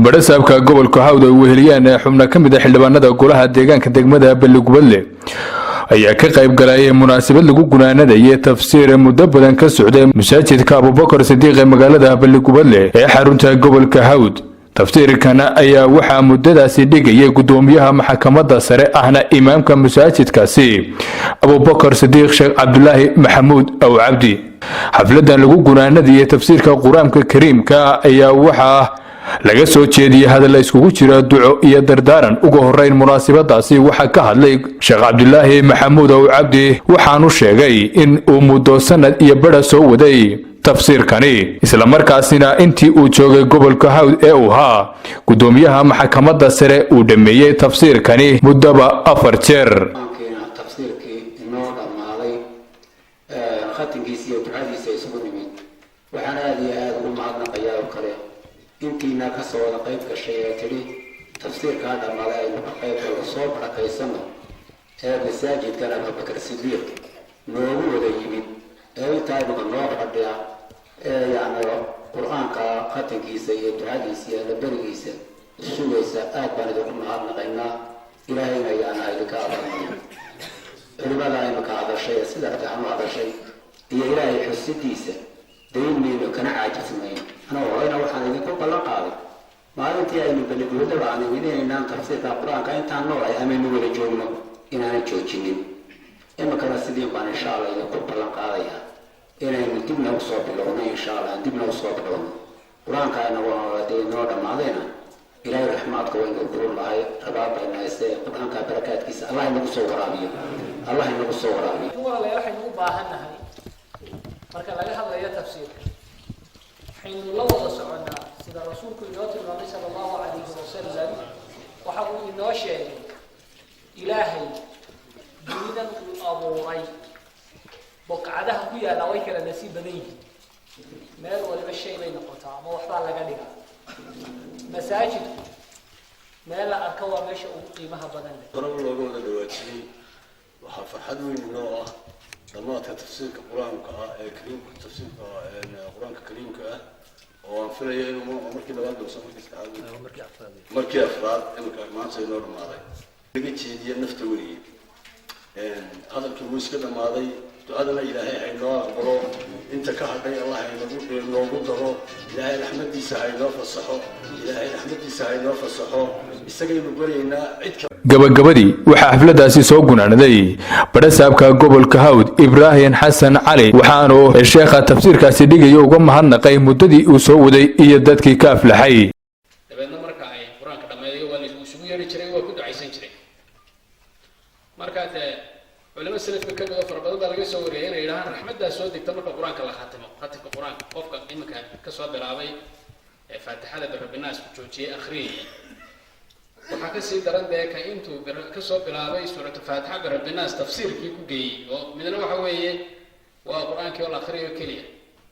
Badhasaabka gobolka Hawd ay weheliyaan ee xubno ka mid ah xildhibaanada golaha deegaanka degmada Balligubadle ayaa ka qayb galay munaasabad lagu gunaanadayay tafsiir muddo badan ka socday masaajidka Abubakar Sidiiq ee magaalada Balligubadle ee xarunta gobolka Hawd. Tafsiirkan ayaa waxaa muddadaasi dhigayay gudoomiyaha maxkamadda sare, ahna imaamka masaajidkaasi Abubakar Sidiiq, Sheekh Cabdulaahi Maxamuud Aw Cabdi. Xafladan lagu gunaanadayay tafsiirka Qur-aanka Kariimka ayaa waxaa laga soo jeediyey hadalla iskugu jira duco iyo dardaaran. Ugu horeyn munaasabadaasi waxaa ka hadlay Sheekh Cabdulaahi Maxamuud Ow Cabdi, waxaanu sheegay in uu muddo sanad iyo badha soo waday tafsiirkani, islamarkaasina intii uu joogay gobolka Hawd ee uu ahaa gudoomiyaha maxkamadda sare uu dhammeeyey tafsiirkani muddoba 4 jeer. Qur-aankiina tafsiirkii inoo dhammaaday, khatinkiisa iyo ducadiisa isugu nimid. Waxaan aada iyo aada ugu mahadnaqayaa oo kale intiina kasoo wada qayb gashay ee tidhi tafsiirkaa dhammaaday aynu ka qayb galno, soo barakaysano, ee masaajidkan Abubakar Sidiiq noogu wada yimid ee intaa imika noo fadhiya ee yacni Qur-aanka khatinkiisa iyo ducadiisa iyo allaberigiisa sugaysa. Aad baan idinku mahadnaqaynaa, Ilaahayna yaana idinka abaalmariyo. Culimada imika hadashay ee sida fiican u hadashay iyo Ilaahay xusidiisa dayn mayno, kana caajismayno. Anaa horeyna waxaan idinku ballan qaaday maalintii aynu Balligubadlaba aan imid inaynaan tafsiirka Qur-aanka intaan noolahay amaynu wada joogno inaanan joojinin. Imikana sidiin baan insha Allah idinku ballan qaadayaa inaynu dibna usoo bilowno, insha Allah dibna usoo bilowno. Qur-aanka inagoo dee inoo dhammaadayna, Ilaahay raxmaadka waynu gurun lahay rabaab bayna haystee, Qur-aanka barakaadkiisa Allah inagu soo waraabiyo, Allah inagu soo waraabiyo. Walaalayaal, waxaynu u baahan nahay marka laga hadlayo tafsiirka, waxaynu la wada soconnaa sida Rasuulku inoo tilmaamay sala Allahu calayhi wasalam. Waxa uu inoo sheegay Ilaahay dunidan uu abuuray boqcadaha ku yaallaa way kala nasiib badan yihiin. Meel waliba shay bay noqotaa ama waxbaa laga dhigaa. Masaajidku meel la arko waa meesha ugu qiimaha badan leh. Horeba looga wada dhawaajiyey, waxaa farxad weyn inoo ah dhammaadka tafsiirka Qur-aanka ah ee kariimka, tafsiirka Qur-aanka Kariimka ah, oo aan filaya inuu markii labaad dhowso, markii saddexaad, markii afraad imika maanta inoo dhammaaday. Laga jeediya nafta weeye. Hadalkii wuu iska dhammaaday. Ducadana Ilaahay haynoo aqbalo, inta ka hadhay Allah haynagu noogu daro. Ilaahay raxmadiisa haynoo fasaxo, Ilaahay raxmadiisa haynoo fasaxo, isagaynu baryaynaa cid. Gabagabadii waxaa xafladaasi soo gunaanaday badhasaabka gobolka Hawd, Ibraahim Xasan Cali, waxaanu sheekha tafsiirkaasi dhigaya uga mahadnaqay muddadii uu soo waday iyo dadkii ka aflaxay. Dabeedna marka ay Qur-aanka dhammeeyo waa la isugu yeedhi jiray, waa ku ducaysan jiray. Marka dee culimo selafka ka mid oo fara badan baa laga soo wariyay inay yidhahaan raxmaddaa soo degta marka Qur-aanka la khatimo, khatimka Qur-aanka. Qofka iminka kasoo bilaabay ee Faatixada birabinaas ku joojiyey akhriyayay, waxaa kasii daran dee ka intuu kasoo bilaabay suuratu Faatixa birabinaas tafsiirkii ku geeyey. Oo midna waxa weeye waa Qur-aankii oo la akhriyayo keliya,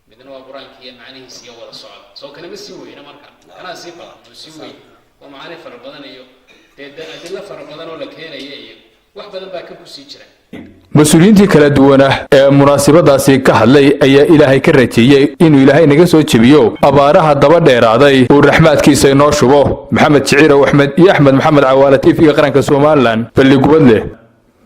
midna waa Qur-aankii iyo macnihiisa iyo wada socda. Soo kanama sii weyna, marka kanaa sii badan oo sii weyn, waa macaani fara badan iyo dee adilo fara badan oo la keenaya iyo wax badan baa ka kusii jira. Mas-uuliyiintii kala duwana ee munaasabadaasi ka hadlay ayaa Ilaahay ka rajeeyey inuu Ilaahay naga soo jebiyo abaaraha daba dheeraaday, uu raxmaadkiisa inoo shubo. Maxamed Jiciirow Axmed iyo Axmed Maxamed Cawaale, TV-ga Qaranka Somaliland, Balligubadleh.